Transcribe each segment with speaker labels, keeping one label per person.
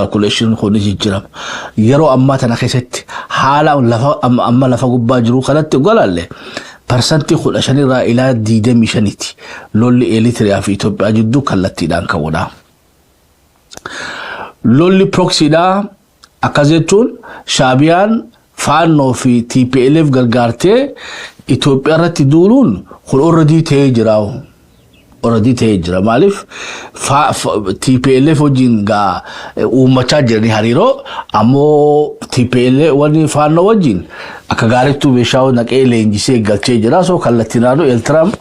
Speaker 1: Calculation kun ni jijjiirama. Yeroo ammaa tana keessatti haala lafa amma lafa gubbaa jiru kanatti golaalle, 15% irraa ilaa 25ti lolli Eritiriyaa fi Itoophiyaa jidduu kallattiidhaan ka'uudha. Lolli proxydhaa, akkas jechuun Shaabiyaan Faannoo fi TPLF gargaartee Itoophiyaa irratti duuluun kun already ta'ee jira. Already ta'ee jira. Maaliif TPLF wajjin gaa uummachaa jiranii hariiroo, ammoo TPLF wanni Faannoo wajjin akka gaariittuu meeshaa naqee leenjisee galchee jira. So kallattii naannoo Eertiraan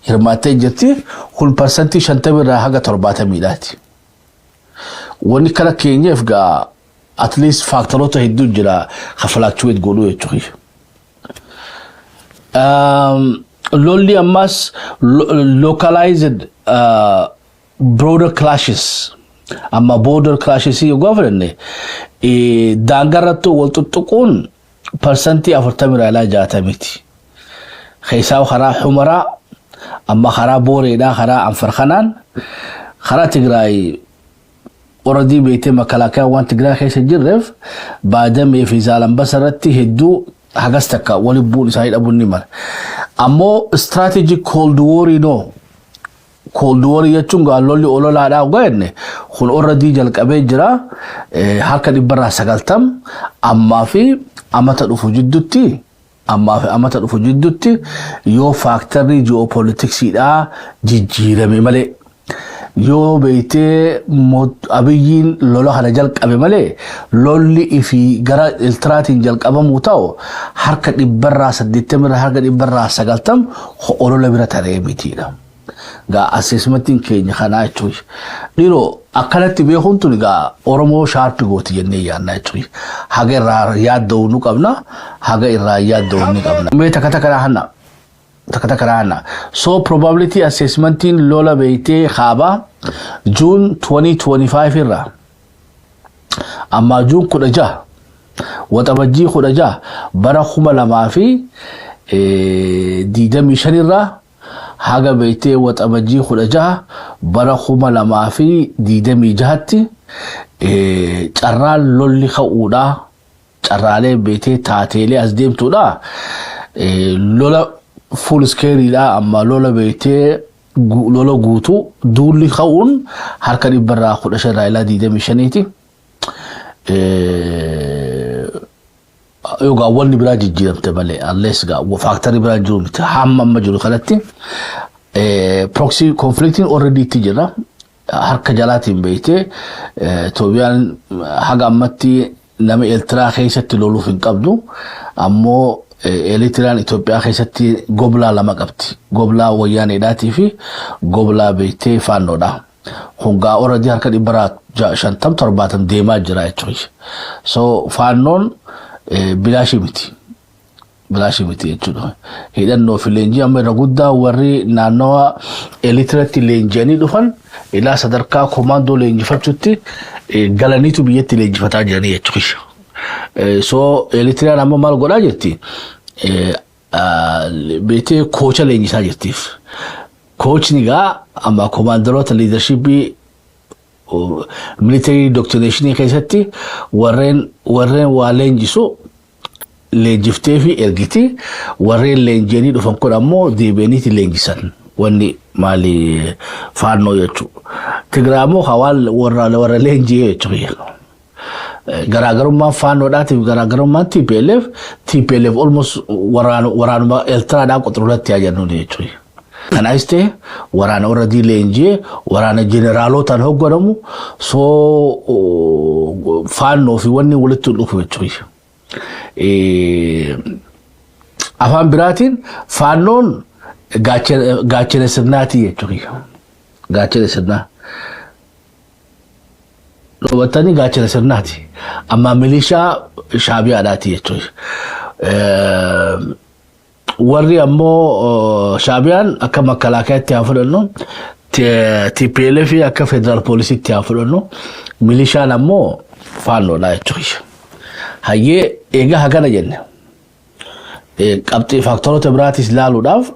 Speaker 1: hirmaattee jirti. Kun 50% irraa haga 70dhaati. Wanni kana keenyeef gaa at least factoroota hedduu jira ka fluctuate godhuu jechuudha. Lolli ammas localized border clashes, amma border clashes yoo fudhanne, daangarratti wal tuttuquun 40% irraa ilaa 60ti. Keessaa karaa Humaraa, amma karaa Booreedhaa, karaa Anfar kanaan, karaa Tigraay already beektee makalaakaa waan Tigraay keessa jirreef, Baadamee fi Zaalambasa irratti hedduu hagas takka waliin bu'uun isaanii dhabuun ni mala. Ammoo strategic cold war, no, cold war jechuun gaa lolli ololaadhaa ogaa jenne, kun already jalqabee jira. Harka 90% ammaa fi amata dhufu jidduutti, ammaa fi amata dhufu jidduutti, yoo factorri geopoliticsiidhaa jijjiirame malee, yoo beektee Abiyyiin lola kana jalqabe malee, lolli ifii gara Eertiraatiin jalqabamuu ta'u harka 80% irraa harka 90% olola bira taree mitiidha. Gaa assessmentiin keenya kanaa jechuudha. Dhiiroo akkanatti beekuun tun gaa Oromoo sharp gooti jennee yaadna jechuudha. Haga irraa yaadda'uu nu qabna, haga irraa yaadda'uu ni qabna. Mee takka takka hanna. Takka takka hanna. So probability assessmentiin lola beektee kaabaa June 2025 irraa amma June 16, Waxabajjii 16 bara 2025 irraa haga beektee Waxabajjii 16 bara 2026tti, carraan lolli ka'uudha, carraalee beektee taateelee as deemtuudha, lola full scaleiidha, amma lola beektee lola guutuu duulli ka'uun harka 15% irraa ilaa 25ti. Yookaan wanni biraa jijjiiramte malee, unless gaa factorri biraa jiru miti hamma amma jiru kanatti, proxy conflictiin already itti jira. Harka jalaatiin beektee Itoophiyaan haga ammatti nama Eertiraa keessatti loluuf hin qabdu, ammoo Eertiraan Itoophiyaa keessatti goblaa lama qabdi. Goblaa Wayyaaneedhaatii fi goblaa beektee Faannoodha. Kun gaa already harka 50% 70% deemaa jira jechuudha. So Faannoon bilaashii miti. Bilaashii miti jechuudha. Hidhannoo fi leenjii amma irra guddaa warri naannawa Eertiraatti leenji'anii dhufan ilaa sadarkaa komaandoo leenjifachuutti galaniitu biyyatti leenjifataa jiranii jechuudha. So Eertiraan amma maal godhaa jirti? Beetee coacha leenjisaa jirtiif. Coachni gaa amma commanderoota leadershipii military indoctrinationii keessatti warreen waa leenjisu leenjiftee fi ergiti. Warreen leenji'anii dhufan kun ammoo deebi'aniiti leenjisan, wanni maali, Faannoo jechuudha. Tigraay ammoo hawaan warra leenji'ee jechuudha. Garaagarummaan Faannoodhaatiif garaagarummaan TPLF, TPLF almost waraanuma Eertiraadhaa quxururatti haa jennuun jechuudha. Kanaas ta'e waraana already leenji'ee, waraana jeneraalootaan hoogganamu, soo Faannoo fi wanni walitti dhufu jechuudha. Afaan biraatiin Faannoon gaachana sirnaati jechuudha. Gaachana sirnaa. Hubattanii, gaachana sirnaati. Amma milishaa Shaabiyaadhaati jechuudha. Warri ammoo Shaabiyaan akka makkalaakaatti haa fudhannu, TPLF akka federaal poolisiitti haa fudhannu, milishaan ammoo Faannoodha jechuudha. Hayyee, egaa hagana jenne. Qabxii factoroota biraatis ilaaluudhaaf,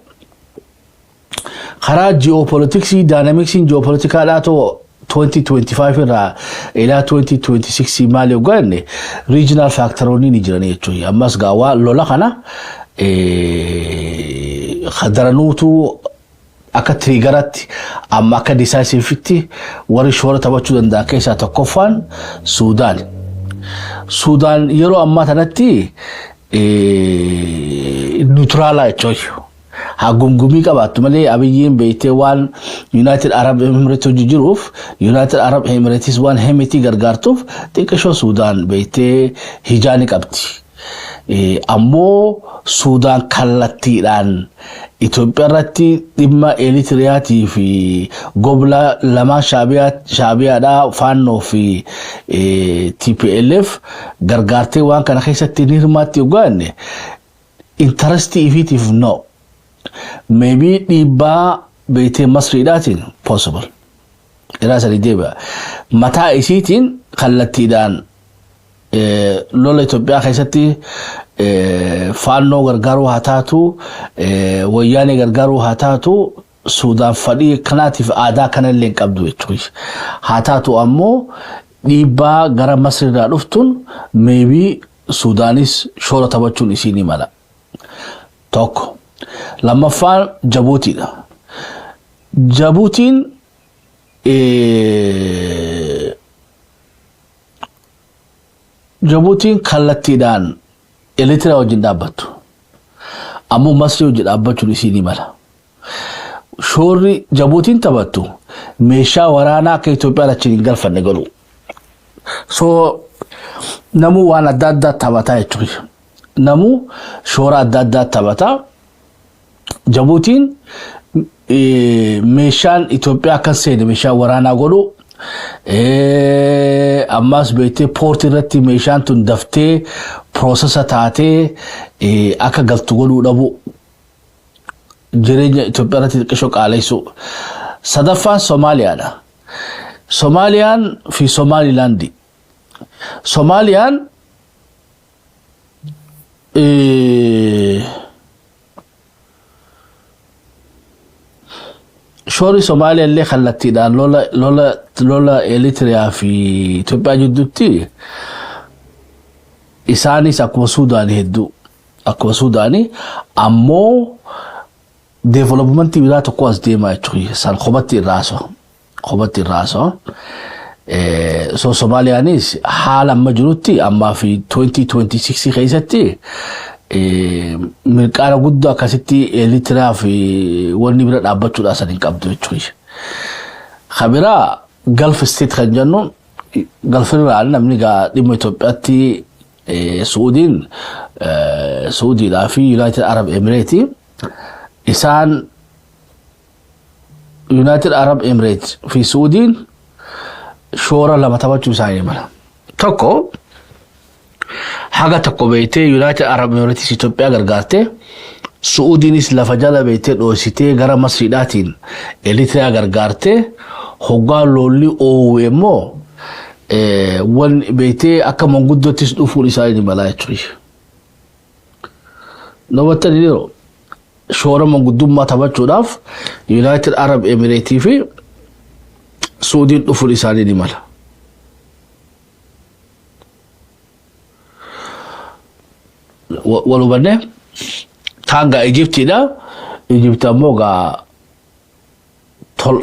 Speaker 1: karaa geopoliticsii, dynamicsiin geopoliticaadhaa ta'u 2025 irraa ilaa 2026 maali yoggaa jenne, regional factoroonni ni jiran jechuudha. Ammas gaawwaa lola kana daranuutu akka triggeraatti, amma akka decisiveitti warri shoora taphachuu danda'an keessaa tokkoffaan Suudaan. Suudaan yeroo ammaa kanatti neutralaa jechuudha. Haa gungumii qabaattu malee, Abiyyiin beektee waan United Arab Emirates hojii jiruuf, United Arab Emirates waan Hemeti gargaartuuf, xiqqishoo Suudaan beektee hijaa ni qabdi. Ammoo Suudaan kallattiidhaan Itoophiyaa irratti dhimma Eritiriyaatii fi gobla lamaan Shaabiyaadhaa, Faannoo fi TPLF gargaartee waan kana keessatti ni hirmaatti yoggaa jenne, interestii ifiitiif no. Maybe dhiibbaa beektee Masriidhaatiin possible. Irraa sadii deebi'a. Mataa isiitiin kallattiidhaan lola Itoophiyaa keessatti Faannoo gargaaruu haa taatu, Wayyaanee gargaaruu haa taatu, Suudaan fadhii kanaatiif aadaa kana illee hin qabdu jechuudha. Haa taatu ammoo dhiibbaa gara Masriirraa dhuftuun maybe Suudaanis shoora taphachuun isii ni mala. Tokko. Lammaffaan Jabuutiidha. Jabuutiin kallattiidhaan Eritiriyaa wajjin dhaabbattu. Ammoo Masrii wajjin dhaabbachuun isii ni mala. Shoorri Jabuutiin taphattu meeshaa waraanaa akka Itoophiyaan achiin hin galfanne godhu. So namuu waan adda addaa taphataa jechuudha. Namuu shoora adda addaa taphataa. Jabuutiin meeshaan Itoophiyaa akka seene meeshaa waraanaa godhu, ammas beektee poortii irratti meeshaan tun daftee processa taatee akka galtu godhuu dhabu, jireenya Itoophiyaa irratti xiqqishoo qaalessu. Sadaffaan Somaaliyaadha. Somaaliyaan fi Somaalilaandi. Somaaliyaan shoorri Somaaliyaa illee kallattiidhaan lola Eritiriyaa fi Itoophiyaa jidduutti isaanis akkuma Suudaanii hedduu, akkuma Suudaanii ammoo developmentii biraa tokko as deemaa jechuudha. San kophaatti irraa haasa'u. Kophaatti irraa haasa'u. So Somaaliyaanis haala amma jirutti ammaa fi 2026 keessatti mirqaana guddaa akkasitti Eritiriyaa fi wanni bira dhaabbachuudhaa san hin qabdu jechuudha. Kabiraa Gulf State kan jennu, Gulf irraa namni gaa dhimma Itoophiyaatti Suudiin, Suudiidhaa fi United Arab Emirates, isaan United Arab Emirates fi Suudiin shoora lama taphachuu isaanii mala. Tokko, haga tokko beektee United Arab Emirates Itoophiyaa gargaarte, Suudiinis lafa jala beektee dhoositee gara Masriidhaatiin Eritiriyaa gargaarte, hoggaa lolli oowwe immoo wan beektee akka manguddoottis dhufuun isaanii ni mala jechuudha. Namoota yeroo shoora manguddummaa taphachuudhaaf United Arab Emirates fi Suudiin dhufuun isaanii ni mala. Wal hubannee taan gaa Ijiptiidha. Ijipti ammoo gaa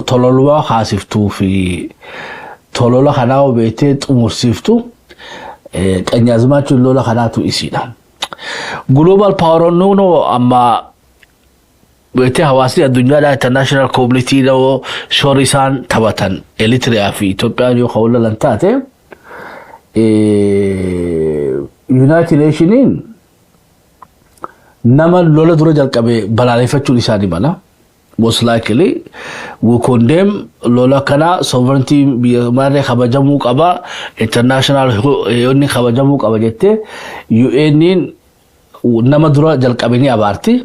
Speaker 1: tololumaa kaasiftuu fi tolola kanaa beektee xumursiiftu, qanyaazimaachuun lola kanaatu isiidha. Global power nuno amma beektee hawaasni addunyaadhaa, international community, shoora isaan taphatan Eritiriyaa fi Itoophiyaan yoo kan lolan taate, United Nationiin nama lola dura jalqabe balaaleffachuun isaanii mala. Most likely we condemn lola kana, sovereignty biyya maarree kabajamuu qaba, international inni kabajamuu qaba jettee UN'n nama dura jalqabe ni abaarti.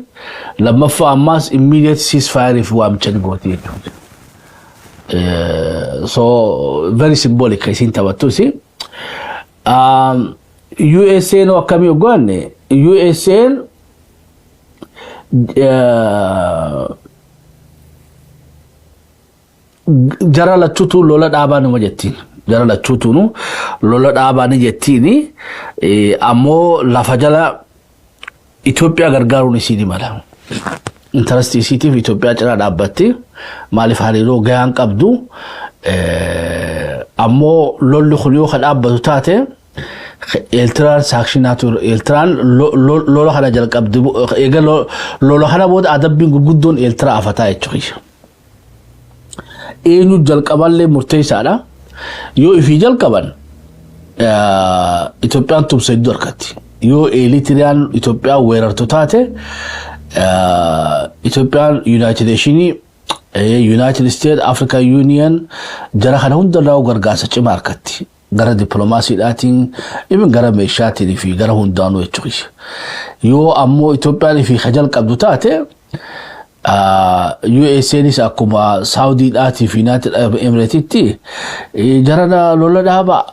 Speaker 1: Lammaffaa ammaas immediate ceasefire fi waamicha ni gooti jechuudha. So very symbolic isiin taphattus. USA no akkamii hoggaanne, USA'n Jara lachuutu lola dhaabaa numa jettiin. Jara lachuutuunu lola dhaabaa ni jettiin. Ammoo lafa jala Itoophiyaa gargaaruun isii ni mala. Interest isiitiif Itoophiyaa cinaa dhaabbatti. Maaliif, hariiroo gahaan qabdu. Ammoo lolli kun yoo ka dhaabbatu taate, Eertiraan sanctionaatu, Eertiraan lola kana jalqabdi. Eega lola kana booda adabbiin gurguddoon Eertiraa afataa jechuudha. Eenyu jalqaballee murteessaadha. Yoo ifii jalqaban, Itoophiyaan tumsa hedduu harkatti. Yoo Eritiriyaan Itoophiyaa weerartu taate, Itoophiyaan United Nationii, United States, African Union, jara kana hundarraa gargaarsa cimaa harkatti. Gara dippiloomaasiidhaatiin, even gara meeshaatiin fi gara hundaanuu jechuudha. Yoo ammoo Itoophiyaan ifii ka jalqabdu taate, USAnis akkuma Saawudiidhaatii fi United Arab Emiratesitti jara lola dhaabaa,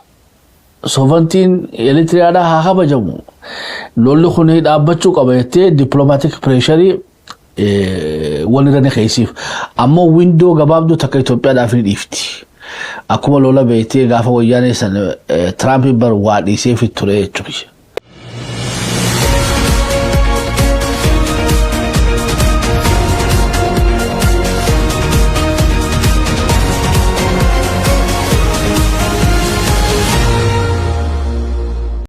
Speaker 1: sovereigntiin Eritiriyaadhaa haa kabajamu, lolli kun dhaabbachuu qaba jettee diplomatic pressurii walirra ni keessiif. Ammoo window gabaabduu takka Itoophiyaadhaaf ni dhiifti. Akkuma lola beektee gaafa Wayyaanee san Tiraampiin bar waa dhiisee ture jechuudha.